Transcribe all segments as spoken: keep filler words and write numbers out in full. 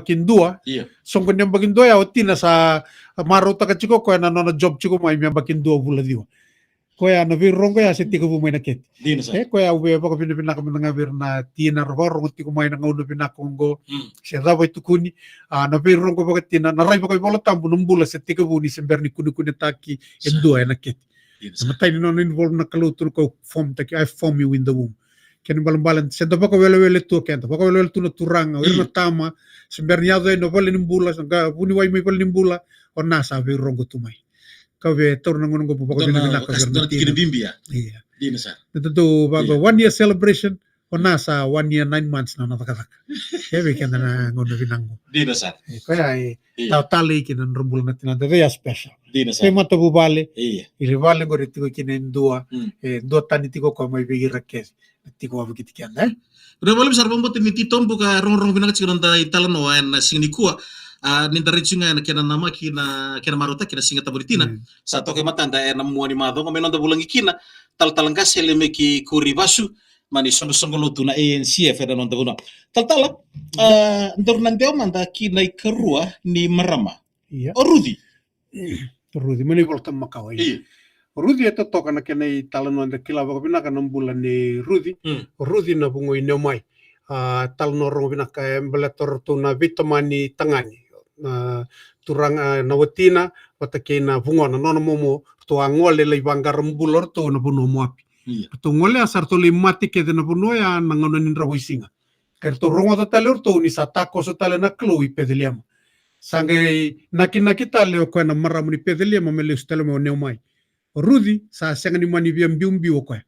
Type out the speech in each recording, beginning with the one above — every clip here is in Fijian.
yabaki dua. Io. Soqo ni yabaki dua ya o tina sa marautaka tiko o koya na nona job tiko mai me yabaki dua vula ciwa. Koya na veirogo ya se tekivu mai na kete. Dina sara. E koya au via vakavinavinaka mada ga vei ira na tina ra vakarogo tiko mai na gauna vinaka oqo. Mm. Se cava e tukuni, a, na veirogo vakatina, na rai vakaivolatabu na bula se tekivu ni se bera ni kunekunetaki e dua ena kete. Dina sara. Na matai ni nona involve na Kalou tu na kau form taki, I form you in the womb. Kena ibalebale se da vakawelewele tu o keda, vakawelewele tu na turaga, o ira na tama, se bera ni yaco yani o vale ni bula, sa qai vuniwai mai vale ni bula, o na sa veirogo tu mai. Kau via taura na gauna oqo vakavinavinaka vei ira na tina. Dua na tikina bibi ya. Ia. Dina sara. Da dau vaqo one year celebration, o na sa one year nine months na nona cakacaka. E vei keda na gauna vinaka oqo. Dina sara. E koya e tawa talei kina na nodra bula na tinada, they are special. Dina sara. Kei matavuvale. Ia. Ira vale oqori tiko kina e dua, e dua tani tiko o koya mai vei ira kece. Tiko wavokiti keda, e? Vinaka vakalevu sara, vakabauta ni titobu ka rogorogo vinaka tiko na noda italanoa ena siga nikua. A, ni da rai tiko ga ena kena namaki na kena marautaki na Siga Tabu ni Tina. Mm. Sa toka e matada ena mua ni macawa oqo me noda vulagi kina talatala qase Lemeki Korivasu, mai na isoqosoqo lotu na A N C F ena noda vanua. Talatala, a, daru na dewa mada ki na ikarua ni marama. Ia. O Ruci. Ruci, mai na iVolatabu Makawa, ia. Io. Ruci e totoka na kena italanoa, da kila vakavinaka na bula nei Ruci. Mm. Ruci na vugo i Neomai. A, talanoa rogo vinaka, e baleta o ratou na veitamani tagane. Na turaga, na watina vata kei na vugona, nona momo, ratou a gole lai vaqara bula o ratou na vanua o Moapi. Io. Ratou gole a sa ratou lai mate kece na vanua ya na gauna ni dravoi siga. Ka ratou rogoca tale o ratou ni sa takoso tale na Kalou i Peceliema. Sa qai nakinaki tale o koya na marama ni Peceliema me lesu tale mai o Neomai. O Ruci sa sega ni mani via biubiu o koya.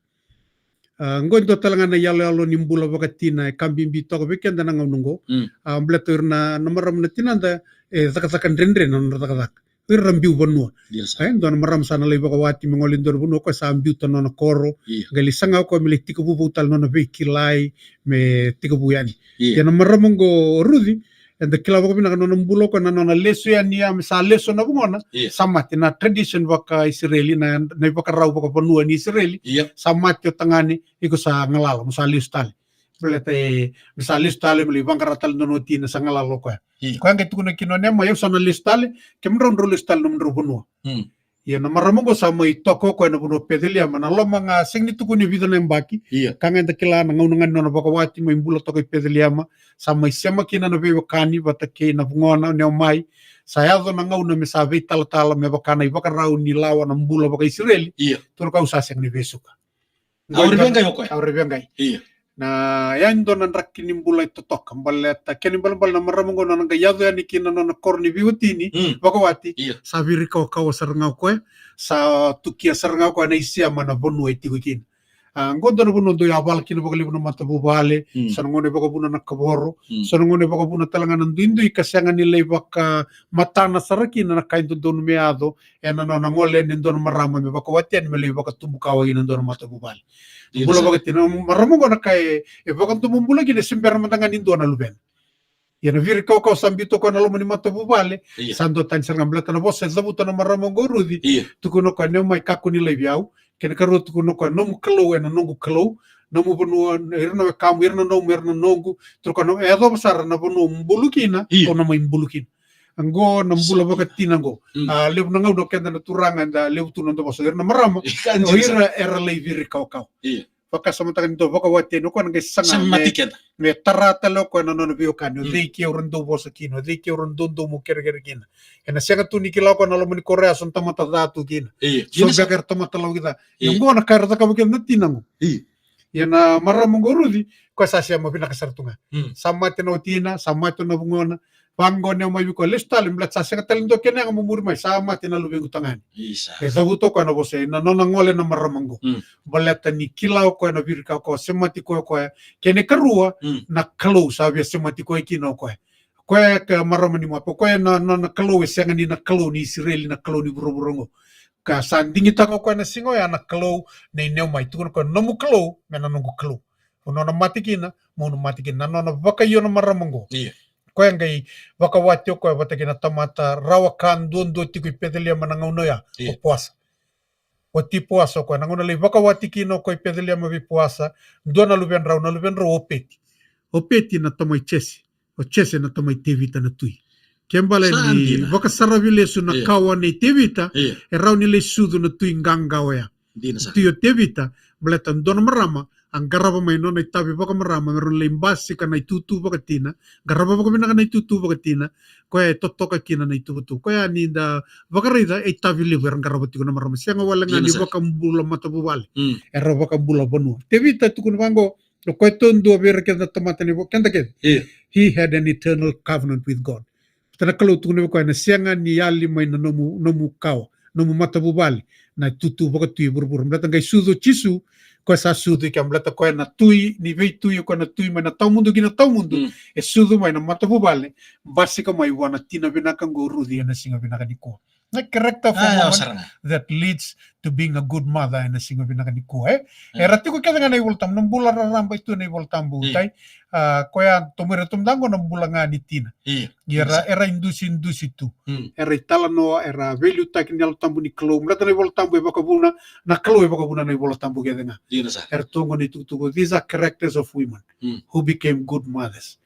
A, oqo e dua tale ga na iyaloyalo ni bula vakatina e ka bibi toka vei keda na gauna oqo. Mm. A, baleta o ira na, na marama na tinada e cakacaka dredre na nodra cakacaka. O ira ra biu vanua. Yes. E dua na marama sa na lai vakawati me gole i dua na vanua, o koya sa biuta na nona koro. Io. Qai lai saga o koya me lai tekivu vou tale na nona veikilai me tekivu yani. Io. Ia na marama oqo o Ruci, eda kila vakavinaka na nona bula o koya, na nona lesu yani ya me sa lesu na vugona. Io. Sa mate, na tradition vakaIsireli, na, na ivakarau vakavanua ni Isireli. Io. Sa mate o tagane, iko sa galala, mo sa lesu tale. Baleta e, me sa lesu tale, me lai vaqara tale na nona watina, sa galala o koya. Io. Koya qai tukuna kina o Neomai, au sa na lesu tale, kemudrau drau lesu tale nomudrau vanua. Mm. Ia na marama oqo sa mai toka o koya na vanua o Peceliema, na loma ga sega ni tukuni e vica na yabaki. Io. Ka ga eda kila na gauna ga ni nona vakawati mai bula toka i Peceliema, sa mai sema kina na veiwekani vata kei na vugona o Neomai. Sa yaco na gauna me sa veitalatala me vaka na ivakarau ni lawa na bula vakaIsireli. Io. Tukuna o koya, au sa sega ni vesuka. Au rairai qai o koya. Au rairai qai. Io. Na, ya e dua na draki ni bula e totoka, baleta kena ibalebale na marama oqo na nona qai yaco yani ki na nona koro ni veiwatini, mm, vakawati. Io. Sa virikawakawa sara ga o koya, sa tukia sara ga o koya na isema na vanua e tiko kina. A, oqo dua na vanua dau yavala kina vakalevu na matavuvale, mm, so na gauna e vakavuna na kavoro, mm, so na gauna e vakavuna tale ga na duidui ka sega ni lai vakamatana sara kina na ka e dodonu me yaco, ena nona gole yani e dua na marama me vakawati yani me lai vakatubu kawa kina e dua na matavuvale. Io, bula sa vakatina, marama oqo na ka e, e vakadomobula kina, e se bera mada ga ni dua na luvena. Ia na virikawakawa sa biuta o koya na loma ni matavuvale, io, sa dua tani sara ga, baleta na vosa e cavuta na marama oqo o Ruci. Io. Tukuna o koya, Neomai, kakua ni laivi au. Kena ikarua, tukuna o koya, nomu Kalou ena noqu Kalou. Nomu vanua, ira na wekamu, ira na nomu, ira na noqu. Tukuna o koya, e yacova sara na vanua o bulu kina, io, au na mai bulu kina. Oqo na bula vakatina oqo. Mm. A, levu na gauna o keda na turaga eda levu tu na noda vosa. O ira na marama, o ira era lai virikawakawa. Io. Vakasamataka ni dua vakawati yani o koya na qai saga me, me tara tale o koya na nona veiwekani. O cei ke au rawa ni dau vosa kina, o cei ke au rawa ni dau, dau mo kerekere kina. Ena sega tu ni kila o koya na loma ni koro ya so na tamata ca tu kina. Io. So beka era tamata lawaki ca. Io. Oqo na ka era cakava kina na tina oqo. Io. Ia na marama oqo o Ruci, koya sa sema vinaka sara tu ga. Mm. Sa mate na watina, sa mate na vugona. Vaqo o Neomai vei koya, lesu tale, baleta sa sega tale ni dua kena yaga mo muri mai, sa mate na luvequ tagane. Isa. E cavuta o koya na vosa, ena nona gole na marama oqo. Mm. Baleta ni kila o koya na virikawakawa, semati koya o koya. Kena ikarua, mm, na Kalou sa via semati koya kina o koya. Koya ka marama ni Moapi, koya na, na, na Kalou e sega ni na Kalou ni Isireli, na Kalou ni vuravura oqo. Ka sa digitaka o koya na siga oya na Kalou nei Neomai, tukuna o koya, nomu Kalou me na noqu Kalou. O nona mate kina, mo na mate kina, na nona vakaio na marama oqo. Io. Koya qai vakawati o koya vata kei na tamata rawa ka duadua tiko i Peceliema na gauna oya, io, o Poasa. Wati Poasa o koya, na gauna lai vakawati kina o koya i Peceliema vei Poasa, dua na luvedrau, na luvedrau o Opeti. Opeti na tama i Jesi. O Jese na tamai Tevita na tui. Ke bale ni vakasaravi lesu na kawa nei Tevita, e rawa ni lai sucu na tui qaqa oya. Dina sara. Tui o Tevita, baleta dua na marama a qarava mai nona itavi vakamarama me rau lai basika na itutu vakatina, qarava vakavinaka na itutu vakatina, koya e totoka kina na ituvatuva. Koya ni da vakaraica e itavi levu era qarava tiko na marama. Sega wale ga ni vakabula matavuvale, era vakabula vanua. Tevita e tukuna vaqo, o koya taudua vei ira kece na tamata ni vo-, keda kece. He had an eternal covenant with God. Baleta na Kalou tukuna vei koya, na sega ni yali mai na nomu, nomu kawa, nomu matavuvale na itutu vakatui e vuravura. Baleta qai sucu o Jisu, koya sa sucu i kea, baleta koya na tui ni veitui, koya na tui mai na tawamudu ki na tawamudu. E sucu mai na matavuvale, basika mai vua na tina vinaka qo o Ruci ena siga vinaka nikua. Na character of a woman that leads to being a good mother ena siga vinaka nikua, e. Era tiko kece ga na iVolatabu, na bula raraba e tu na iVolatabu, tai. A, koya tomuri tomudaqo na bula ga ni tina. Ia era, era idusi, idusi tu. Era italanoa, era veiliutaki ni Yalo Tabu ni Kalou. Baleta na iVolatabu e vakavuna, na Kalou e vakavuna na iVolatabu kece ga. Era tu qo na itukutuku, these are characters of women who became good mothers.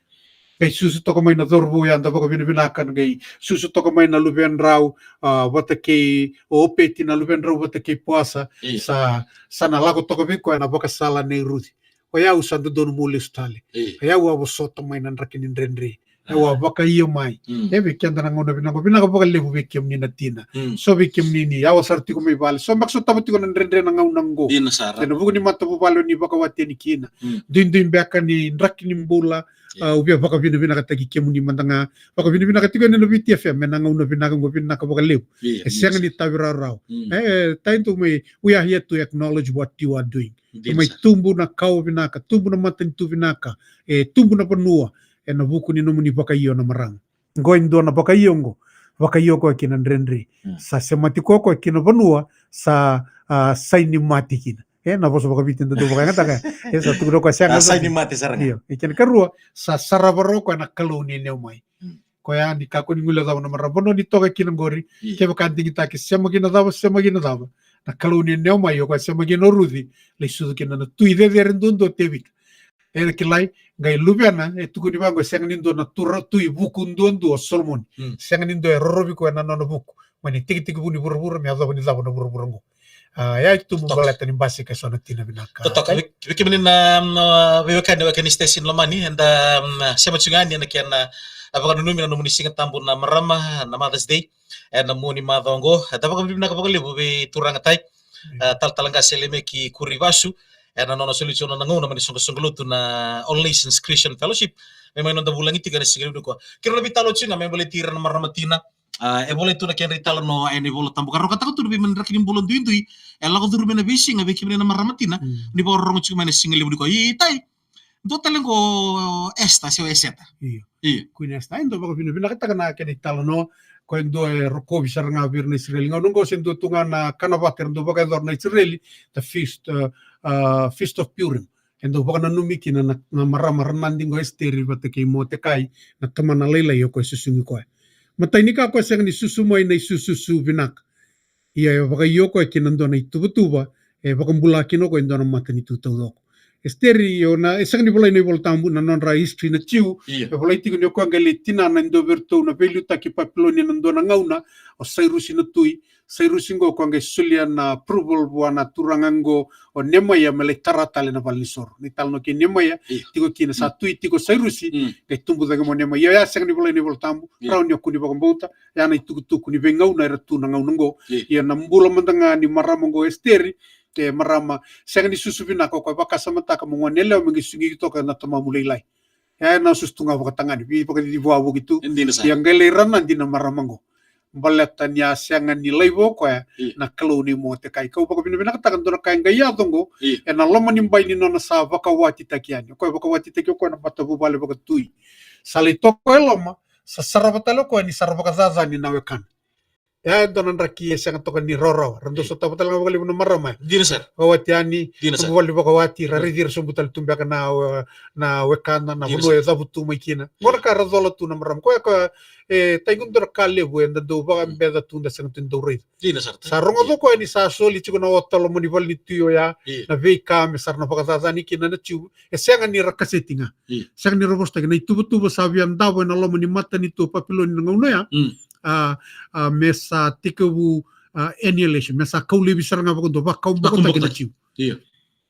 Qai susu toka mai na cauravou ya da vakavinavinaka, qai susu toka mai na luvedrau, a, vata kei Opeti, na luvedrau vata kei Poasa. Sa, sa na lako toka vei koya na vakasala nei Ruci. O yau sa dodonu meu lesu tale. O yau a vosota mai na draki ni dredre. Au a vakaio mai. E vei keda na gauna vinaka, vinaka vakalevu vei kemuni na tina. So vei kemuni ni yawa sara tiko mai vale. So beka sotava tiko na dredre na gauna qo. Ena vuku ni matavuvale o ni vakawati yani kina. Duidui beka ni draki ni bula. A, au via vakavinavinakataki kemuni mada ga. Vakavinavinaka tiko yani na Viti F M ena gauna vinaka qo, vinaka vakalevu. E sega ni tavi rawarawa. E, tai tu mai, we are here to acknowledge what you are doing. Mai tubu na kawa vinaka, tubu na matanitu vinaka, e tubu na vanua ena vuku ni nomuni vakaio na marama. Qo e dua na vakaio qo, vakaio koya ki na dredre. Sa semati koya koya ki na vanua sa, a, saini mate kina. E, na vosa vakaviti da dau vakayagataka. E sa tukuna koya sega. Saini mate sara ga. Io, e kena karua, sa sarava rawa koya na Kalou ni Neomai. Koya ni kakua ni guilecava na marama, vanua ni toka kina qori, kevaka digitaki sema kina cava, sema kina cava. Na Kalou ni Neomai, o koya sema kina o Ruci, lai sucu kina na tui cecere duadua o Tevita. E kilai, qai luvena, e tukuni vaqo, e sega ni dua na tura tui vuku duadua o Solomoni. Sega ni dua e rorovi koya na nona vuku mai na itekitekivu ni vuravura me yacova ni cava na vuravura qo. A, ya e tubu baleta ni basika eso na tina vinaka. Totoka. Vei, vei kemuni na, na veiwekani, wekani station lomani, eda, mm, sema tiko ga yani ena kena, a, vakananumi na nomuni Siga Tabu na marama, na Mother's Day. Ena mua ni macawa oqo, eda vakavinavinaka vakalevu vei turaga tai, a, talatala qase Lemeki Kurivasu, ena nona soli tiko na nona gauna mai na soqosoqo lotu na All Nations Christian Fellowship. Me mai noda vulagi tiko ena siga levu nikua. Kei ira na veitalanoa tiko ga me baleti ira na marama tina. A, e volai tu na kedra italanoa ena iVola Tabu ka rokataka tu na veimaniraki ni bula duidui. E lako curu mai na veisiga vei kemuni na marama tina. Ni vakarorogo tiko mai na siga levu nikua. I tai, dua tale qo Esta, se o Eseta. Io. Io. Queen Esta. E dua vakavinavinakataka na kena italanoa. Koya e dua e rokovi sara ga vei ira na Isireli. Gauna qo se dua tu ga na kana vata era dau vakayacora na Isireli. The feast, uh, uh, Feast of Purim. E dau vakananumi kina na, na marama ranadi qo Esiteri vata kei Moatekai, na tamana lailai o koya e susugi koya. Matai ni ka, o koya sega ni susu mai na isususu vinaka. Ia e vakaio koya ki na dua na ituvatuva e vakabula kina o koya e dua na matanitu taucoko. Esiteri, io, na, e sega ni volai na iVola Tabu na nodra history na Jiu. Io. E volai tiko ni o koya qai lai tinana e dua vei iratou na veiliutaki Papiloni ena dua na gauna, o Sairusi na tui. Sairusi qo o koya qai solia na approval vua na turaga qo o Nemaia me lai tara tale na valenisoro. Ni talanoa kei Nemaia, io, tiko kina sa, mm, tui tiko Sairusi, mm, qai tubu cake mai o Nemaia. Io, ya sega ni volai na iVola Tabu, io, rawa ni o kua ni vakabauta, ya na itukutuku ni veigauna era tu na gauna qo. Io. Ia na bula mada ga ni marama qo Esiteri, e marama sega ni susu vinaka, o koya vakasamataka mo gone yalewa me qai susugi toka na tamamu lailai. E na susu tu ga vakatagane, veivakacici vua vuki tu. E dina sara. Ia qai lai ranadi na marama qo. Baleta ni a sega ni laiva o koya, io, na Kalou nei Moatekai. Kau vakavinavinakataka dua na ka e qai yaco qo, io, ena loma ni bai ni nona sa vakawatitaki yani. O koya vakawatitaki o koya na matavuvale vakatui. Sa lai toka e loma, sa sarava tale o koya ni sa ra vakacacani na wekana. Ya e dua na draki e sega toka ni rawarawa. Ra dau sotava tale ga vakalevu na marama ya. Dina sara. Vakawati yani, dina sara. Vuvale vakawati, ra raici ira sobu tale tu beka na, na wekada, na vanua e cavu tu mai kina. Qo na ka ra cola tu na marama. Koya, koya, e, taiqu dua na ka levu, e da dau vakabeca tu, da sega tu ni dau raica. Dina sara. Sa rogoca o koya ni sa soli tiko na ota loma ni vale ni tui oya, na veika me sa ra na vakacacani kina na Jiu. E sega ni ra kaseti ga. Sega ni ra vosataki na ituvatuva sa via davo ena loma ni matanitu o Papiloni na gauna oya. A, a, me sa tekivu, a, annihilation, me sa kau laivi sara ga vakadua, vakau bokotaki na Jiu. Io.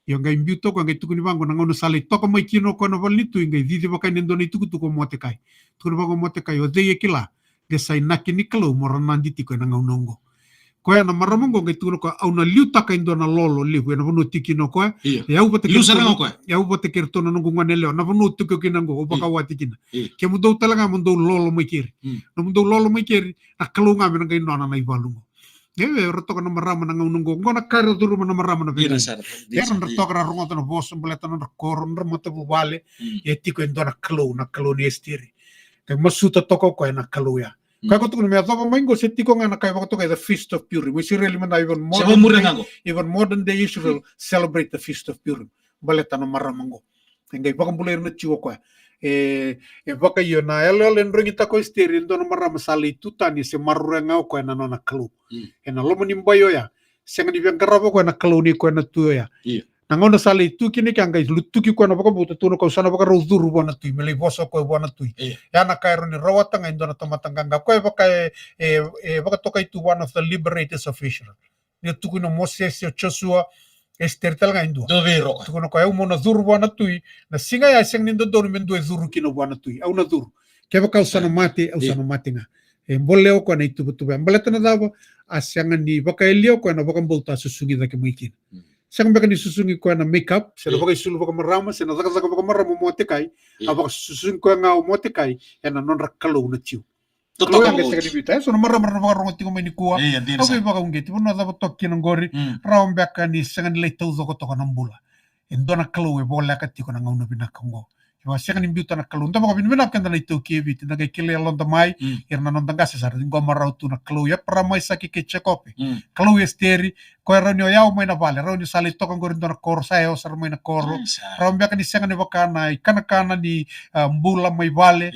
Io, qai biu toka, qai tukuni vaqo, na gauna sa lai toka mai kina o koya na vale ni tui, qai cici vaka ena dua na itukutuku o Moatekai. Tukuna vaqo o Moatekai, o cei e kila, de sa inaki ni Kalou mo ra nadi tiko ena gauna oqo. Koya na marama oqo qai tukuna o koya, au na liutaka e dua na lolo levu ena vanua tiko kina o koya. Io. E au vata kei iratou na, e au vata kei iratou na noqu gone yalewa, na vanua au tiko kina oqo, au vakawati kina. Io. Kemudou tale ga mo dou lolo mai keri. Nomudou lolo mai keri, na Kalou ga me na qai nona na ivalu oqo. E, e, ra toka na marama na gauna oqo, oqo na ka era curuma na marama na veiqaravi. Dina sara, dina sara. Era toka ra rogoca na vosa baleta na nodra koro, nodra matavuvale. E tiko e dua na Kalou, na Kalou ni Esiteri. Qai masuta toka o koya na Kalou ya. Koya ko tukuna me yacova mai qo se tiko ga na ka e vakatokai the Feast of Purim. O Isireli mada, even modern day, even modern day Israel celebrate the Feast of Purim. Baleta na marama qo. E qai vakabulai ira na Jiu o koya. E, e vakaio na yaloyalo e drogitaka o Esiteri, e dua na marama sa lai tu tani se maroroya ga o koya na nona Kalou. Ena loma ni bai oya, sega ni via qarava o koya na Kalou nei koya na tui oya. Io. Na gauna sa lai tu kina kea qai lutuki koya na vakabauta, tukuna o koya au sa na vakarau curu vua na tui, me lai vosa o koya vua na tui. Io. Ya na ka e rawa ni rawata ga e dua na tamata qaqa. Koya e vaka e, e, e vakatokai tu one of the liberators of Israel. Ni tukuna o Mosese, o Josua, Esiteri tale ga e dua. Dua vei ira o koya. Tukuna o koya au meu na curu vua na tui, na siga ya e sega ni dodonu me dua e curu kina vua na tui. Au na curu. Kevaka au sa na mate, au sa na mate ga. E bolea o koya na ituvatuva ya. Baleta na cava? A sega ni vakayalia o koya na vakabauta a susugi cake mai kina. Sega beka ni susugi koya na makeup, se na vakaisulu vakamarama, se na cakacaka vakamarama o Moatekai. A vakasusugi koya ga o Moatekai ena nodra Kalou na Jiu. Totoka. Kalou ya qai sega ni biuta. E so na marama ra na vakarorogo tiko mai nikua. Au veivakauqeti, vanua cava toka kina qori, rawa beka ni sega ni lai taucoko toka na bula. E dua na Kalou e voleka tiko na gauna vinaka oqo. Kevaka sega ni biuta na Kalou, da vakavinavinaka keda na iTaukei e Viti, da qai kilai yaloda mai, ira na noda qase sa ra ciqoma rawa tu na Kalou i Eparama, Aisake kei Jekope. Kalou i Esiteri, koya rawa ni o yawa mai na vale, rawa ni sa lai toka qori dua na koro, sa yawa sara mai na koro. Rawa beka ni sega ni vaka na ikanakana ni, a, bula mai vale.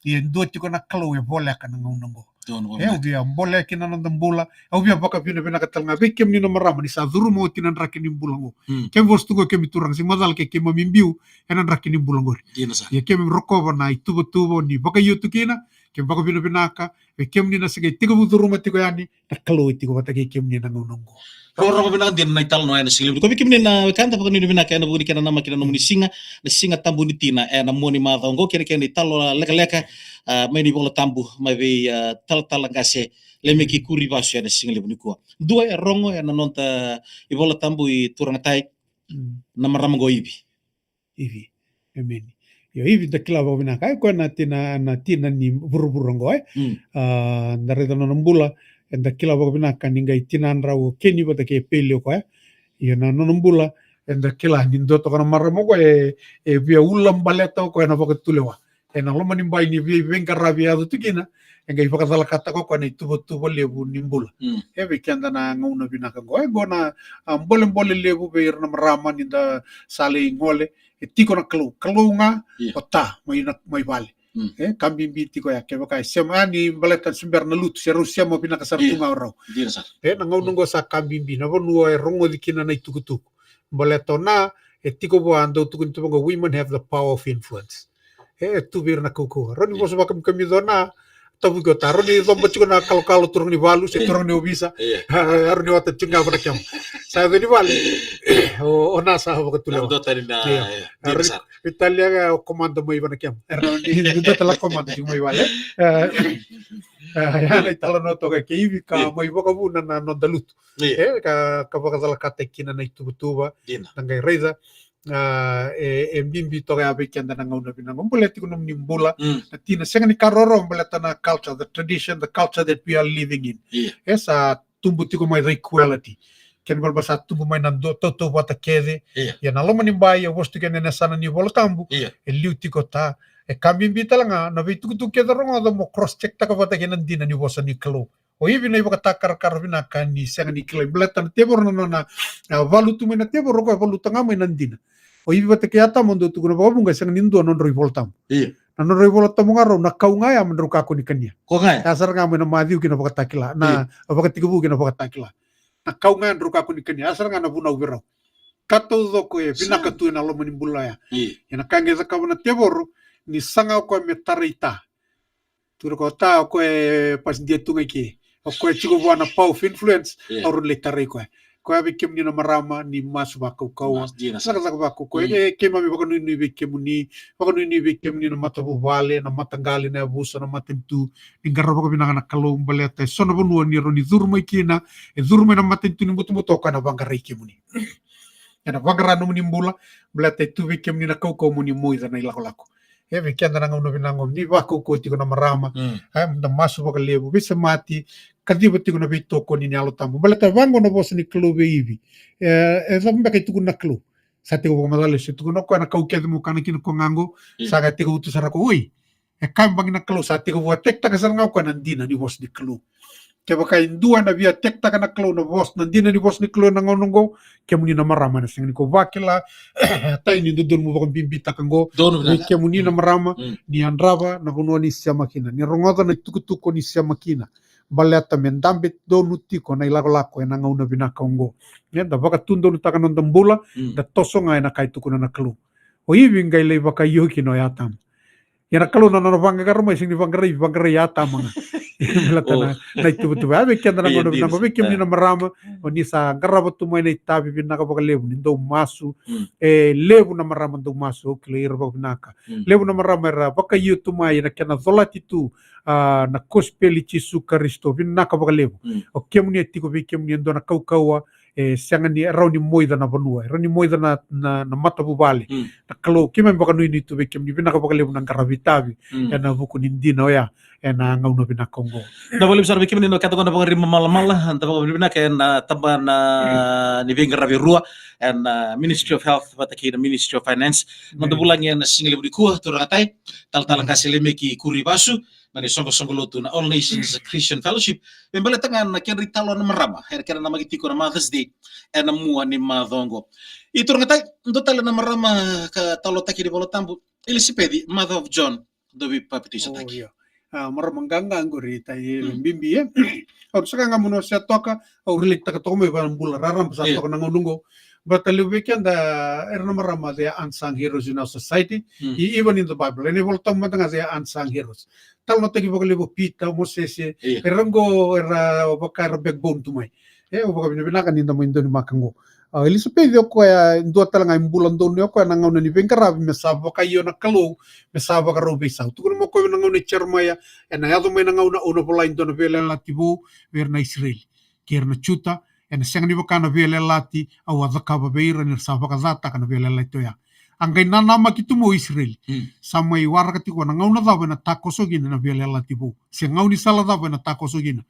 Ia e dua tiko na Kalou e voleka na gauna oqo. E, au via bolea kina na noda bula. Au via vakavinavinaka tale ga vei kemuni na marama ni sa curuma oti na draki ni bula oqo. Kemi vosa tu qo, kemi turaga, se macala ke keimami biu ena draki ni bula oqori. Ia kemi rokova na ituvatuva ni vakaio tu kina, kemi vakavinavinaka. Vei kemuni na se qai tekivu curuma tiko yani, na Kalou e tiko vata kei kemuni ena gauna oqo. Rogorogo vinaka dina na italanoa ena siga levu nikua. Vei kemuni na wekada, vakavinavinaka ena vuku ni kena namaki na nomuni siga, na Siga Tabu ni Tina ena mua ni macawa oqo, kei na kena italanoa lekaleka, a, mai na iVola Tabu, mai vei, a, talatala qase Lemeki Kurivasu ena siga levu nikua. Dua e rogo ena noda iVola Tabu, i turaga tai, na marama qo Ivi. Ivi. Emeni. Io, Ivi da kila vakavinaka, e koya na tina, na tina ni vuravura oqo, e. A, da raica na nona bula, eda kila vakavinaka ni qai tinadrau o Keni vata kei Peli o koya. Io, na nona bula, eda kila ni dua toka na marama o koya e, e via ulabaleta o koya na vakatulewa. Ena loma ni bai ni vei, veiqaravi e yaco tu kina, e qai vakacalakataka o koya na ituvatuva levu ni bula. E vei keda na gauna vinaka oqo, e qo na, a, bolebole levu vei ira na marama ni da sa lai gole, e tiko na Kalou, Kalou ga, o ta, mai na, mai vale. E, ka bibi tiko ya, kevaka e sema, a, ni baleta se bera na lutu, se rau sema vinaka sara tu ga o rau. E, na gauna oqo sa ka bibi, na vanua e rogoci kina na itukutuku. Baleta o na, e tiko vua, dau tukuni tu vaqo, women have the power of influence. E, e tu vei ira na kaukauwa. Rau ni vosa vakamikamica o na, tavuki o ta, rau ni coba tiko na kalokalo turaga ni valu, se turaga ni ovisa. A, rau ni ota tiko ga vana kema. Sa yaco ni vale, o, o na sa vakatulewa. Italia ga o komanda mai vana kema. Rau ni dua tale komanda tiko mai vale. A, a, ya na italanoa toka kei Ivi ka mai vakavuna na noda lutu. E, ka, ka vakacalakataki kina na ituvatuva. Na qai raica. A, e, e bibi toka ya vei keda na gauna vinaka. Bula tiko nomuni bula. Na tina, sega ni ka roro, baleta na culture, the tradition, the culture that we are living in. E sa tubu tiko mai the equality. Kena balebale sa tubu mai na dua, tautauvata kece. Ia na loma ni bai, e vosa tiko ena yasana ni Vola Tabu. E liu tiko ta. E ka bibi tale ga, na veitukutuku kece rogoca mo cross check taka vata kei na dina ni vosa ni Kalou. O Ivi na ivakatakarakara vinaka ni sega ni kilai. Baleta na tevoro na nona, a, valuta mai na tevoro, o koya valuta ga mai na dina. O Ivi vata kei Atama, dou tukuna vakavuqa, e sega ni dua nodrau iVola Tabu. Io. Na nodrau iVola Tabu ga rau, na kau ga ya me drau kakua ni kania. Ko ga ya. Ya sara ga mai na Maciu ki na Vakatakila, na, io, Vakatekivu ki na Vakatakila. Na kau ga ya drau kakua ni kania, ya sara ga na vunau vei rau. Ka taucoko e vinaka tu ena loma ni bula ya. Io. Ia na ka qai cakava na tevoro, ni saga o koya me tarai Ta. Tukuna o Ta, o koya e pasidia tu ga i ke. O koya e tiko vua na power of influence, io, au rawa ni lai tarai koya. Koya vei kemuni na marama, ni masu vakaukauwa. Masu, dina sara. Cakacaka vakaukauwa. Mm. E, keimami vakanuinui vei kemuni, vakanuinui vei kemuni na matavuvale, na mataqali, na yavusa, na matanitu. Ni qaravi vakavinaka na Kalou baleta e so na vanua ni rawa ni curu mai kina, e curu mai na matanitu ni butobuto, o koya na vaqarai kemuni. Ena vaqara nomuni bula, baleta e tu vei kemuni na kaukauwa mo ni moica na ilakolako. E vei keda na gauna vinaka qo, ni vakaukauwa tiko na marama, mm, e, da masu vakalevu, veisemati, kaciva tiko na veitokoni ni Yalo Tabu. Baleta vaqo na vosa ni Kalou vei Ivi. E, e cava beka e tukuna na Kalou? Sa tekivu vakamacala, se tukuna o koya na kau kece mo kana kina ko ga qo, mm, sa qai tekivu tu sara ko, oi. E kaya beka na Kalou, sa tekivu a tekitaka sara ga o koya na dina ni vosa ni Kalou. Kevaka e dua ena via tekitaka na Kalou na vosa, na dina ni vosa ni Kalou ena gauna qo, kemuni na marama ena sega ni ko vakila, tai ni dodonu mo vakabibitaka qo. Donu vei vinaka. Kemuni na marama, mm, ni yadrava na vanua ni sema kina, ni rogoca na itukutuku ni sema kina. Baleta me dabe donu tiko na ilakolako ena gauna vinaka oqo. Ia, da vakatudonutaka na noda bula, mm, da toso ga ena ka e tukuna na Kalou. O Ivi qai lai vakaio kina o Atama. Ia na Kalou na nona vaqara mai, sega ni vaqarai, vaqarai Atama ga. Baleta na, oh, na ituvatuva. A vei keda na, e, gauna vinaka qo, vei kemuni, e, na marama, o ni sa qarava tu mai na itavi vinaka vakalevu, ni dou masu. Mm. E levu na marama dou masu, au kilai ira vakavinaka. Mm. Levu na marama era vakaio tu mai ena kena colati tu, a, na kosipeli i Jisu Karisito, vinaka vakalevu. Mm. O kemuni e tiko vei kemuni e dua na kaukauwa, e sega ni, e rawa ni moica na vanua, e rawa ni moica na, na, na matavuvale. Mm. Na Kalou, keimami vakanuinui tu vei kemuni, vinaka vakalevu na qaravi itavi, mm, ena vuku ni dina oya, ena gauna vinaka oqo. Vinaka vakalevu sara vei kemuni na keda qo na Vakaribamalamala, da vakavinavinaka ena tabana ni veiqaravi e rua, ena Ministry of Health vata kei na Ministry of Finance. Noda vulagi ena siga levu nikua, turaga tai, talatala qase Lemeki Kurivasu, mai na isoqosoqo lotu na All Nations Christian Fellowship. Me baleta ga na kedra italanoa na marama ena kena namaki tiko na Mother's Day ena mua ni macawa oqo. I turaga tai, dua tale na marama ka talanoataki ni Vola Tabu, Elisapeci, mother of John, dau veipapitaisotaki. Oh, io. A, marama qaqa qori, tai, e, mm, bibi, e. Au saka ga mo na se toka, au relate-taka toka mai vua na bula raraba sa, io, toka na gauna oqo. Baleta levu vei keda, era na marama, they are unsung heroes in our society. Mm. E, even in the Bible, ena iVola Tabu mada ga, they are unsung heroes. Talanoataki vakalevu o Pita, o Mosese, io, era qo, era vaka era backbone tu mai. E, au vakavinavinaka ni da mai donumaka qo. A, Elisapeci o koya, e dua tale ga e bula donu o koya na gauna ni veiqaravi, me sa vakaio na Kalou, me sa vakarau veisau. Tukuna mai o koya na gauna i Jeremaia, ena yaco mai na gauna au na volai e dua na veiyalayalati vou vei ira na Isireli kei ira na Juta, ena sega ni vaka na veiyalayalati au a cakava vei ira ni ra sa vakacataka na veiyalayalati oya. A qai nanamaki tu mai o Isireli. Mm. Sa mai waraka tiko na gauna cava ena takoso kina na veiyalayalati vou, se gaunisala cava ena takoso kina.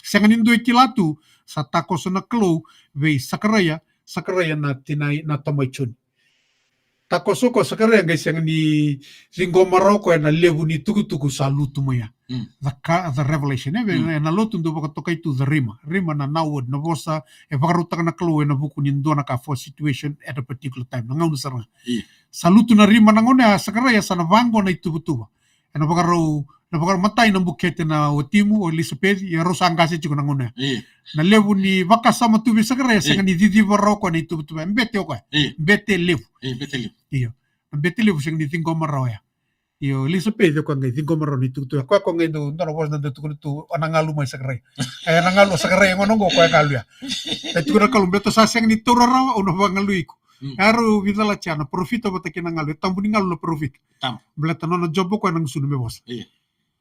Sega ni dua e kila tu, sa takoso na Kalou vei Sakaraia, Sakaraia na tinai, na tamai Joni. Takoso ko Sakaraia qai sega ni ciqoma rawa o koya na levu ni tukutuku sa lutu mai ya. Mm. The ka-, the revelation, e, mm, ena lotu dau vakatokai tu the rhema. Rhema na, na word, na vosa e vakarautaka na Kalou ena vuku ni dua na ka, for a situation at a particular time, na gauna sara ga. Io. Sa lutu na rhema na gauna ya, Sakaraia sa na vaqo na ituvatuva. Ena vakarau, na vakarau matai na bukete na watimu o Elisapeci, ia rau sa qase tiko na gauna ya. Io. Na levu ni vakasama tu vei Sakaraia, io, sega ni ciciva rawa o koya na ituvatuva. Bete o koya. Io. Bete levu. Io, bete levu. Io. Na bete levu sega ni ciqoma rawa ya. Io, Elisapeci o koya qai ciqoma rawa na ituvatuva. O koya, o koya qai dau, dua na vosa na dau tukuna tu, o na galu mai Sakaraia. E, na galu o Sakaraia, gauna oqo o koya galu ya. E tukuna na Kalou, baleta sa sega ni taura rawa, au na vagalui iko. Mm. Ia rau vica la tiko na parofita vata kei na galu, e tabu ni galu na parofita. Tabu. Baleta nona job o koya na gusuna me vosa. Io.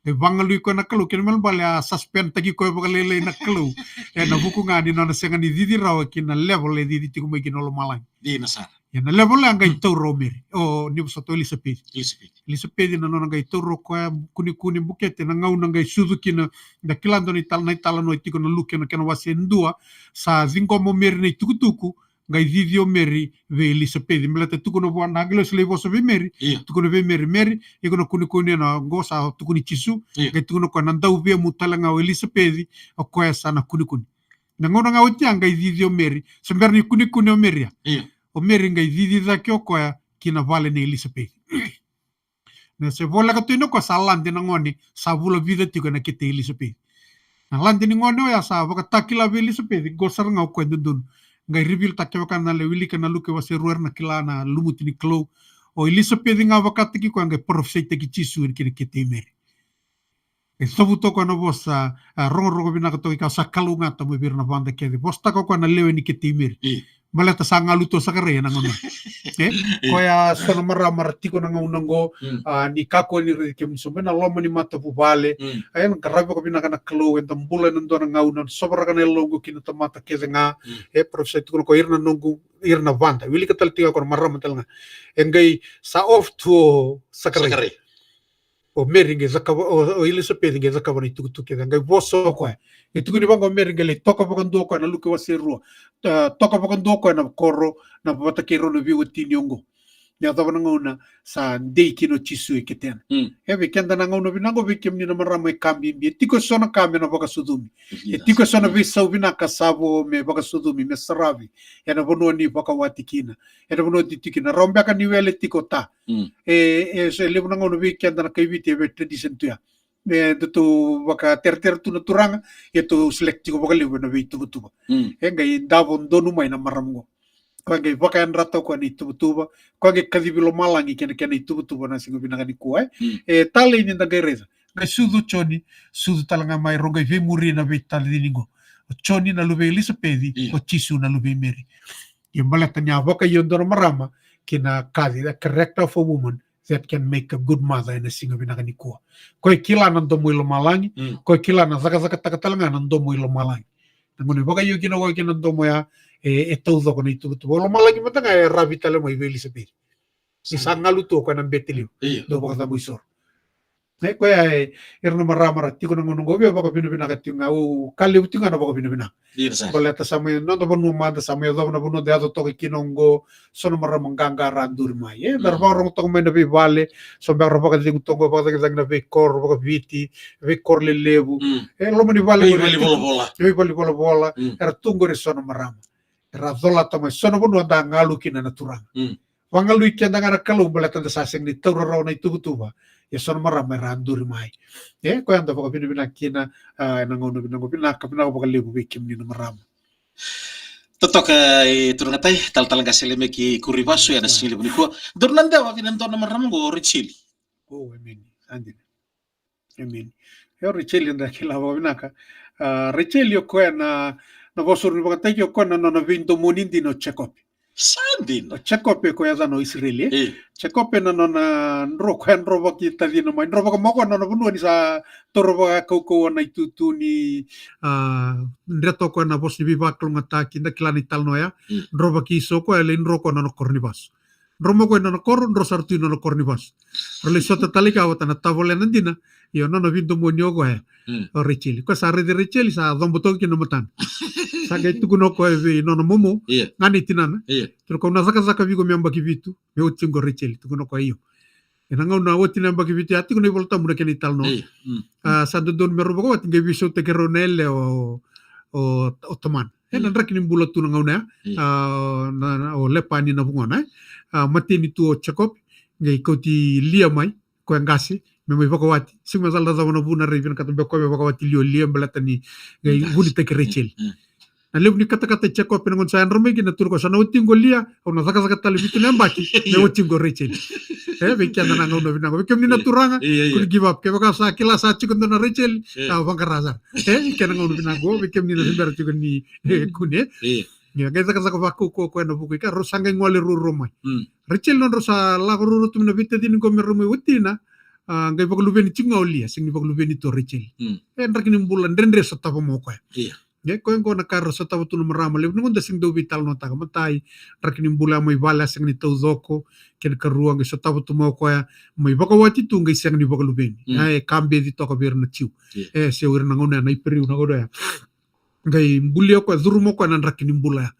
E vagalui koya na Kalou, kena ibalebale a suspend-taki koya vakalailai na Kalou. Ena vuku ga ni nona sega ni cici rawa ki na level e cici tiko mai kina o lomalagi. Dina sara. Ia na level ya qai, mm, taura o Meri, o, ni vosota, o Elisapeci. Elisapeci. Elisapeci na nona qai taura o koya, kunikuni, bukete, na gauna qai sucu kina, da kila dua na itala, na italanoa e tiko na Luke na kena wase e dua, sa ciqoma o Meri na itukutuku, qai cici o Meri vei Elisapeci. Baleta tukuna vua na agilosi lai vosa vei Meri, Io. tukuna vei Meri, Meri, iko na kunekune na qo sa tukuni Jisu, Io. qai tukuna o koya na dauvemu tale ga o Elisapeci, o koya sa na kunekune. Na gauna ga oti ya qai cici o Meri, se bera ni kunekune o Meri ya. Io. O Meri qai cici cake o koya ki na vale nei Elisapeci. Na se voleka tu ina o koya sa lade na gone, sa vula vica tiko ena kete i Elisapeci. Na lade ni gone oya sa vakatakila vei Elisapeci, qo sara ga o koya e dodonu. Qai reveal taka kevaka na lai wilika na Luke wase rua era na kila na lumuti ni Kalou. O Elisapeci ga vakataki koya qai parofisaitaki Jisu ena kete i Meri. E cavuta o koya na vosa, a, rogorogo vinaka toka i ka sa kalougata mai vei ira na vada kece. Vosataka o koya na lewe ni kete i Meri. Io. Baleta sa galu tu o Sakaraia ena gauna. E? Io. Koya so na marama ra tiko na gauna qo, Mm. a, ni kakua ni raici kemuni sobu ena loma ni matavuvale. Mm. A, ena qaravi vakavinaka na Kalou, eda bula ena dua na gauna, sovaraka na yaloqu ki na tamata kece ga. Mm. E, parofisai tukuna o koya ira na noqu, ira na vada. Wilika tale tiko o koya na marama tale ga. E qai sa off tu o Sakaraia. Sakaraia. O Meri qai cakava, o, o Elisapeci qai cakava na itukutuku kece, qai vosa o koya. E tukuni vaqo o Meri qai lai toka vakadua o koya na Luke wase rua. Ta-, toka vakadua o koya na koro, na vata kei rau na veiwatini oqo. Ni yacova na gauna sa dei kina o Jisu e ketena. Mm. E vei keda na gauna vinaka qo, vei kemuni na marama e ka bibi. E tiko eso na ka me na vakasucumi. E tiko eso na veisau vinaka sa vo me vakasucumi, me saravi. Ena vanua ni vakawati kina. Ena vanua ni tiko kina. Rawa beka ni wele tiko ta. Mm. E, e, so e levu na gauna vei keda na kai Viti e vei tradition tu ya. E, datou vakateretere tu na turaga, e tou select tiko vakalevu ena veituvatuva. Mm. E qai davo donu mai na marama qo. Koya qai vakayadrata o koya na ituvatuva, koya qai kacivi lomalagi kei na kena ituvatuva na siga vinaka nikua, e. Mm. E, talei ni da qai raica. Qai sucu o Joni, sucu tale ga mai, rau qai veimuri na veitacini qo. O Joni na luve i Elisapeci, Io. o Jisu na luve i Meri. Ia baleta ni a vakaio dua na marama ki na kaci, the character of a woman that can make a good mother ena siga vinaka nikua. Koya e kila na domo i lomalagi, Mm. koya e kila na cakacakataka tale ga na domo i lomalagi. Na gauna e vakaio kina o koya ki na domo ya, e, e taucoko na ituvatuva. O lomalagi mada ga e ravi tale mai vei Elisapeci. Ni sa galu tu o koya na bete liu. Io. Dau vakacabo isoro. E koya e, ira na marama ra tiko na gauna qo, via vakavinavinaka tiko ga, au ka levu tiko ga na vakavinavinaka. Io, sa. Baleta sa mai noda vanua mada, sa mai yacova na vanua da yaco toka kina oqo, so na marama qaqa ra duri mai. E, da ra Mm. vakarogo toka mai na veivale, so beka ra vakacegu toka, vakacagicagi na veikoro vakaviti, veikoro lelevu. Mm. E, loma ni vale Veivale qori, volavola. Veivale volavola, Mm. era tu qori so na marama. Era colata mai, so na vanua da galu kina na turaga. Mm. Vagalui keda ga na Kalou baleta da sa sega ni taura rawa na ituvatuva. Ia so na marama era duri mai. E, koya da vakavinavinaka kina, a, ena gauna vinaka, vinaka, vinaka vakalevu vei kemuni na marama. Totoka i turaga tai, talatala qase Lemeki Korivasu, ena siga levu nikua. Dou na dewa kina dua na marama qo o Rejeli. O, emeni. Sa dina. Emeni. Io, Rejeli eda kila vakavinaka. A, Rejeli o koya na, na vosa ni vakataki o koya na nona veidomoni dina o Jekope. Sa dina. O Jekope o koya yacana o Isireli, e? Io. Jekope na nona dro koya drovaki tacina mai. Drovaka mai o koya na nona vanua ni sa taura vakakaukauwa na itutu ni, a, dreta o koya na vosa ni veivakalougatataki, da kila na italanoa ya. Io. Drovaki Iso o koya, lai dro o koya na nona koro ni vasu. Dro mai o koya na nona koro, dro sara tu na nona koro ni vasu. Ra lai sota tale i ka vata na tavalena dina. Io, nona veidomoni o koya. Mm. O Rejeli. Koya sa raici Rejeli, sa cobo toka kina na matana. Sa qai tukuna o koya vei nona momo. Io. Ga nei tinana. Io. Tukuna o koya, au na cakacaka vei iko me yabaki vitu. Me oti qo Rejeli. Tukuna o koya, io. Ena gauna oti na yabaki vitu ya, tiko na iVolatabu na kena italanoa. Io. Mm. A, sa dodonu me rau vakawati, qai veisautaki rau na yalewa o, o, o tamana. Ena draki ni bula tu na gauna ya. Io. A, na, na, o Lepani na vugona, e. A, mateni tu o Jekope, qai kauti Lia mai, koya qase, me mai vakawati. Sega ni macala cava na vuna, rairai vinakata beka o koya me vakawati Lia, o Lia baleta ni qai vunitaki Rejeli. Mm. Na levu ni katakata i Jekope na gauna sa yadra mai kina, tukuna o koya, sa na oti qo Lia, au na cakacaka tale vitu na yabaki, me oti qo Rejeli. E, vei keda na gauna vinaka, vei kemuni na turaga, io, io, kua ni give up. Kevaka sa kila sa tiko dua na Rejeli, io, sa vaqara sara. E, kena gauna vinaka qo, vei kemuni na se bera tiko ni, e, kune. Io. Ia, qai cakacaka vakaukauwa o koya ena vuku i ka, rau sa qai gole ruarua mai. Mm. Rejeli nodrau sa lako ruarua tu mai na veitacini qo me rau mai watina, a, qai vakaluveni tiko ga o Lia, sega ni vakaluveni tu o Rejeli. Mm. E, draki ni bula dredre sotava mai o koya. Io. E, koya qo na ka era sotava tu na marama levu, na gauna da sega ni dau veitalanoataka, matai, draki ni bula ya mai vale a sega ni taucoko, kena karua, qai sotava tu mai o koya, mai vakawati tu, qai sega ni vakaluveni. Mm. E, e ka beci toka vei ira na Jiu. Io. E, se o ira na gauna ya, na Iperiu na gauna ya. Qai bulia o koya, curuma o koya na draki ni bula ya.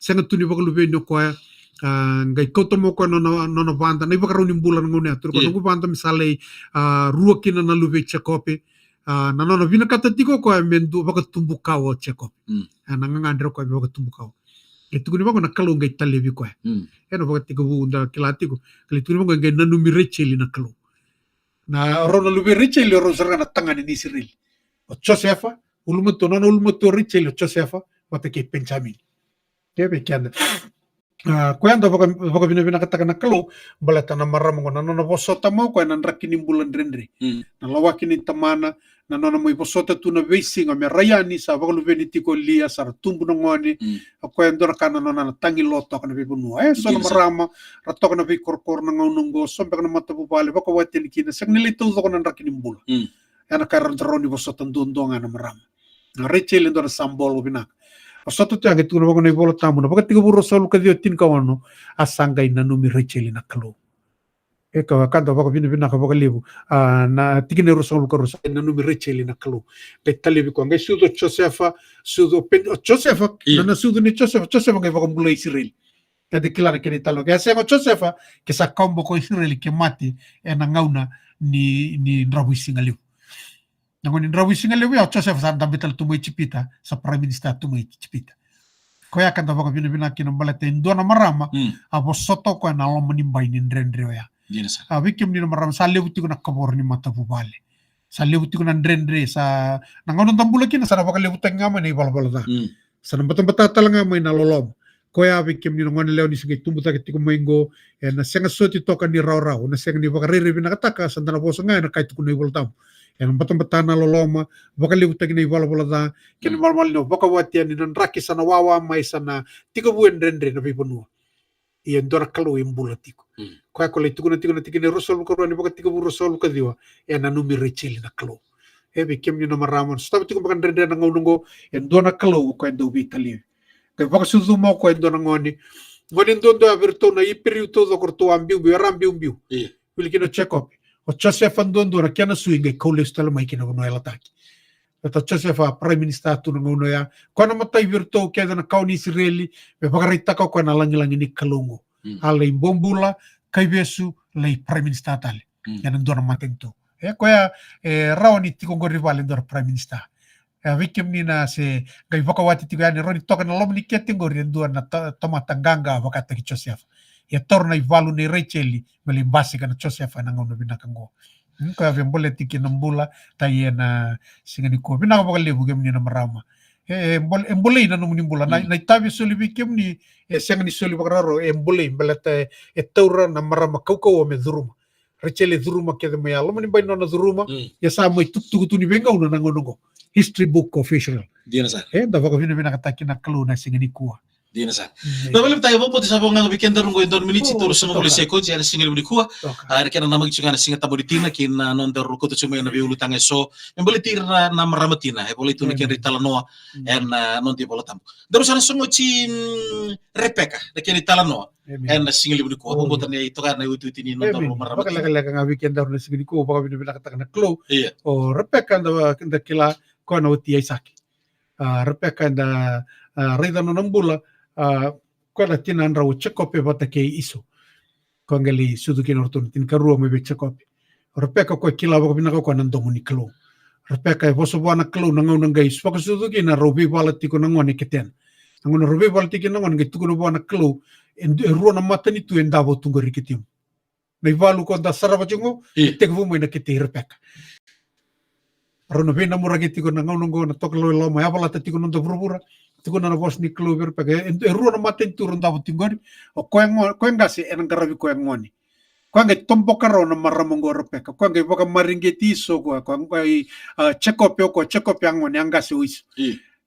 Sega tu ni vakaluveni o koya, a, qai kauta mai o koya na nona, nona vada, na ivakarau ni bula na gauna ya. Tukuna o koya, noqu vada me sa lai, a, rua kina na luve i Jekope. A, na nona vinakata tiko o koya me dua vakatubu kawa o Jekope. A, na gagadre o koya me vakatubu kawa. E tukuni vaqo na Kalou qai talevi koya. Ena vakatekivu da kila tiko. Qai tukuni vaqo qai nanumi Rejeli na Kalou. Na rau na luve i Rejeli, o rau sara ga na tagane ni Isireli. O Josefa, ulumatua, nona ulumatua o Rejeli o Josefa vata kei Penijamini. Kevei keda, a, koya da vaka, vakavinavinakataka na Kalou, baleta na marama qo na nona vosota mai o koya na draki ni bula dredre. Na lawaki ni tamana, na nona mai vosota tu na veisiga me ra yani sa vakaluveni tiko o Lia, sa ra tubu na gone. O koya e dua na ka na nona na tagi lo toka na veivanua. E so na marama ra toka na veikorokoro na gauna qo, so beka na matavuvale vakawati yani kina, sega ni lai taucoko na draki ni bula. Ena ka era rawa ni vosota duadua ga na marama. Na Rejeli e dua na sabolo vinaka. Vosota tu ya qai tukuna vaqo na iVola Tabu, na Vakatekivu ruasagavulu ka ciwa tinikaono, a sa qai nanumi Rejeli na Kalou. E ka, ka da vakavinavinaka vakalevu. A, na tikina e ruasagavulu ka rua, sa qai nanumi Rejeli na Kalou. Qai talevi koya, qai sucu o Josefa, sucu o Pen-, o Josefa, na, na sucu ni Josefa, Josefa qai vakabulai Isireli. Keda kila na kena italanoa. Ke a sega o Josefa, ke sa kau boko o Isireli ke mate ena gauna ni, ni dravuisigalevu. Na gauna ni dravuisigalevu ya, o Josefa sa dabe tale tu mai Ijipita, sa prime minister tu mai Ijipita. Koya ka da vakavinavinaka kina baleta e dua na marama, a vosota o koya na loma ni bai ni dredre oya. A, vei kemuni na marama, sa levu tiko na kavoro ni matavuvale. Sa levu tiko na dredre, sa, na gauna da bula kina, sa na vakalevutaki ga mai na ivalavala ca. Sa na batabata tale ga mai na loloma. Koya vei kemuni na gone lewa ni se qai tubu cake tiko mai qo, ena sega soti toka ni rawarawa, na sega ni vakarairai vinakataka, sa da na vosa ga ena ka e tukuna na iVola Tabu. Ena batabata na loloma, vakalevutaki na ivalavala ca, kena ibalebale ni vakawati yani na draki sa na wawa mai, sa na tekivu e dredre na veivanua. Ia e dua na Kalou e bula tiko. Koya ko lai tukuna tiko na tikina e ruasagavulu ka rua ni Vakatekivu ruasagavulu ka ciwa, e nanumi Rejeli na Kalou. E vei kemuni na marama, sotava tiko beka dredre na gauna qo, e dua na Kalou o koya e dau veitalevi. Qai vakasucuma o koya e dua na gone. Gone duadua ya vei iratou na Iperiu taucoko, ratou a biubiu, era a biubiu. Wili kina o Jekope. O Josefa duadua na kena sui qai kau lesu tale mai ki na vanua yalataki. Baleta o Josefa a prime minister tu na gauna oya. Koya na matai vei iratou kece na kawa ni Isireli me vakaraitaka o koya na lagilagi ni Kalou qo. A lai bobula, kaivesu, lai prime minister tale. Ena dua na matanitu. E koya, e rawa ni tiko qori vale dua na prime minister. E, vei kemuni na se qai vakawati tiko yani, rawa ni toka na loma ni kete qori e dua na ta-, tamata qaqa vakataki Josefa. Ia taura na ivalu nei Rejeli me lai basika na Josefa ena gauna vinaka qo. Hmm, koya via boleti kina na bula, tai ena siga nikua. Vinaka vakalevu kemuni na marama. E, e bol-, e bolei na nomuni bula. Na, na itavi e soli vei kemuni, e sega ni soli vakararau, e bolei, baleta e, e taura na marama kaukauwa me curuma. Rejeli e curuma kece mai, a loma ni bai nona curuma, ia sa mai tukutuku tu ni veigauna na gauna qo. History book of Israel. Dina sara. E, da vakavinavinakataki na Kalou na siga nikua. Dina sara. Da vakalevu tale, vakabauta sa vakagaga vei kedaru qo e dua na miniti, tolusagavulu na sekodi ena siga levu nikua. A, ena kena namaki tiko ga na Siga Tabu ni Tina kei na nodaru kauta tiko mai na veiulutaga eso me baleti ira na, na marama tina, e volai tu na kedra italanoa ena, a, noda iVola Tabu. Daru sa na sogo oti, mm, Repeka, na kena italanoa. Ena siga levu nikua, vakabauta ni toka na iwitiwiti ni nodaru marama tina. Vakalekaleka ga vei kedaru na siga nikua, vakavinavinakataka na Kalou. Ia. O Repeka da, da kila koya na wati Aisake. A, Repeka da, a, raica nona bula, a, koya na tinadrau o Jekope vata kei Iso. Koya qai lai sucu kina o ratou na tinikarua mai vei Jekope. O Repeka koya kila vakavinaka o koya na domo ni Kalou. Repeka e vosa vua na Kalou na gauna qai vakasucu kina rau veivala tiko na gone ketena. Na gauna rau veivala tiko kina na gone qai tukuna vua na Kalou, e, e rua na matanitu e davo tu qori ketimu. Na ivalu ko da sarava tiko qo, e tekivu mai na kete i Repeka. Rau na veinamuraki tiko na gauna qo na tokalau e loma, yavalata tiko na noda vuravura, tiko na, na vosa ni Kalou vei Repeka. E, e rua na matanitu rau davo tiko qori, o koya qo, koya qase ena qaravi koya gone. Koya qai toboka rau na marama qo o Repeka. Koya qai vakamareqeti Iso koya, koya qai, a, Jekope o koya, Jekope a gone, a qase o Iso.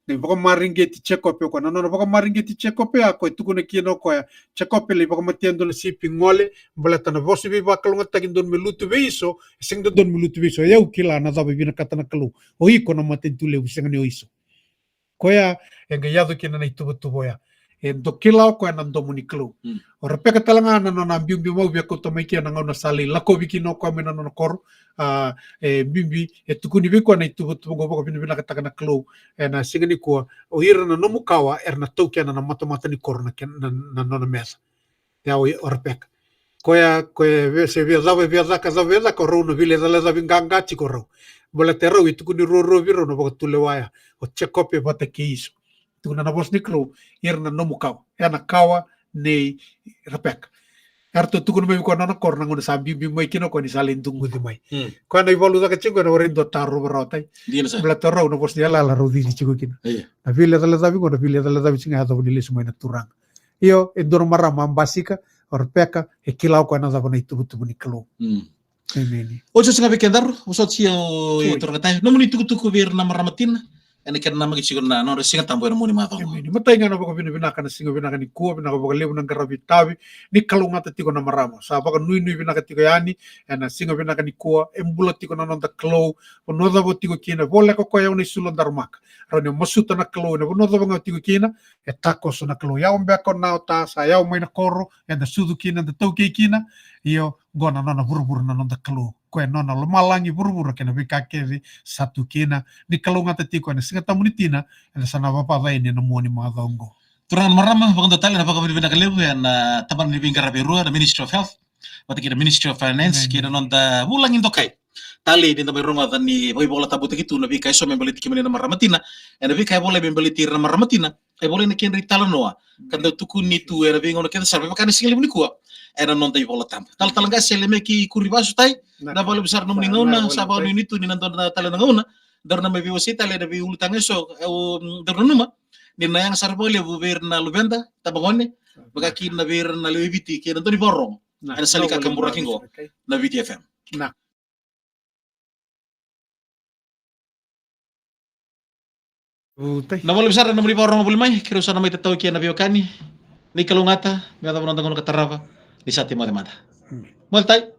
Qai vakamareqeti Jekope o koya. Na nona vakamareqeti Jekope ya, koya tukuna kina o koya, Jekope lai vakamatea e dua na sipi gole, baleta na vosa veivakalougatataki dodonu me lutu vei Iso, e sega dodonu me lutu vei Iso. E au kila na cava e vinakata na Kalou. O iko na matanitu levu, sega ni o Iso. Koya e qai yaco kina na ituvatuva oya. E dau kila o koya na domo ni Kalou. O Repeka tale ga na nona biubiu mau via kauta mai kina na gauna sa lai lakovi kina o koya mai na nona koro. A, e bibi, e tukuni vei koya na ituvatuva qo, vakavinavinakataka na Kalou ena siga nikua. O ira na nomu kawa era na taukena na matamata ni koro na kena, na, na nona meca. Ia o, o Repeka. Koya, koya e via, se via cava, e via caka, cava, e via caka, o rau na vilecalecavi qaqa tiko o rau. Baleta e rau e tukuni ruarua vei rau na vakatulewa ya. O Jekope vata kei Iso. Tukuna na vosa ni Kalou, ira na nomu kawa. Ena kawa nei Repeka. Eratou tukuna mai vei koya na nona koro na gauna sa biubiu mai kina o koya ni sa lai duguci mai. Mm. Koya na ivalu caka tiko ena warai dua tarova rawa tai. Dina sara. Baleta rau na vosa ni yalayala rau cici tiko kina. Io. Na vilecalecavi qo, na vilecalecavi tiko ga e yacova ni lesu mai na Turaga. Io, e dua na marama a basika, o Repeka, e kila o koya na cava na ituvatuva ni Kalou. Mm. Emeni. Oti, oti ga vei kedaru, vosoti au i turaga tai. Nomuni tukutuku vei ira na marama tina ena kena namaki tiko na nodra Siga Tabu ena mua ni macawa. Emeni. Matai ga na vakavinavinaka na siga vinaka nikua, vinaka vakalevu na qaravi tavi ni kalougata tiko na marama. Sa vakanuinui vinaka tiko yani ena siga vinaka nikua, e bula tiko na noda Kalou. Vanua cava o tiko kina, voleka o koya e au na isulu o daramaka. Rawa ni o masuta na Kalou ena vanua cava ga o tiko kina, e takoso na Kalou. Yawa beka o na ota, sa yawa mai na koro eda sucu kina, eda taukei kina. Io, qo na nona vuravura na noda Kalou. Koya e nona lomalagi, vuravura kei na veika kece sa tu kina. Ni kalougata tiko ena Siga Tabu ni tina, eda sa na vavaca yani ena mua ni macawa oqo. Turaga na marama, vakadua tale na vakavinavinaka levu ena tabana ni veiqaravi e rua, na Ministry of Health vata kei na Ministry of Finance, kei na noda vulagi dokai. Talei ni da mai rogoca ni vakaivola tabutaki tu na veika e so me baleti kemuni na marama tina. Ena veika e volai me baleti ira na marama tina, e volai na kedra italanoa ka dau tukuni tu ena veigauna kece sara, me vaka na siga levu nikua ena noda iVola Tabu. Talatala Qase Lemeki Kurivasu tai, na vakalevu sara nomuni gauna, sa vakanuinui tu ni na dua tale na gauna daru na mai veiwasei tale ena veiulutaga e so. Au, mm, daru nanuma ni na yaga sara vakalevu vei ira na luveda, tabagone, vaka kina vei ira na lewe i Viti kei na dau ni vakarogo ena sala ni kakaburaki qo na Viti F M. Na vakalevu sara na nomuni vakarogo voli mai, keirau sa na mai tatau kei na veiwekani. Ni kalougata, me yacova na noda gauna ka tarava, ni sa tei moce mada. Moce tai.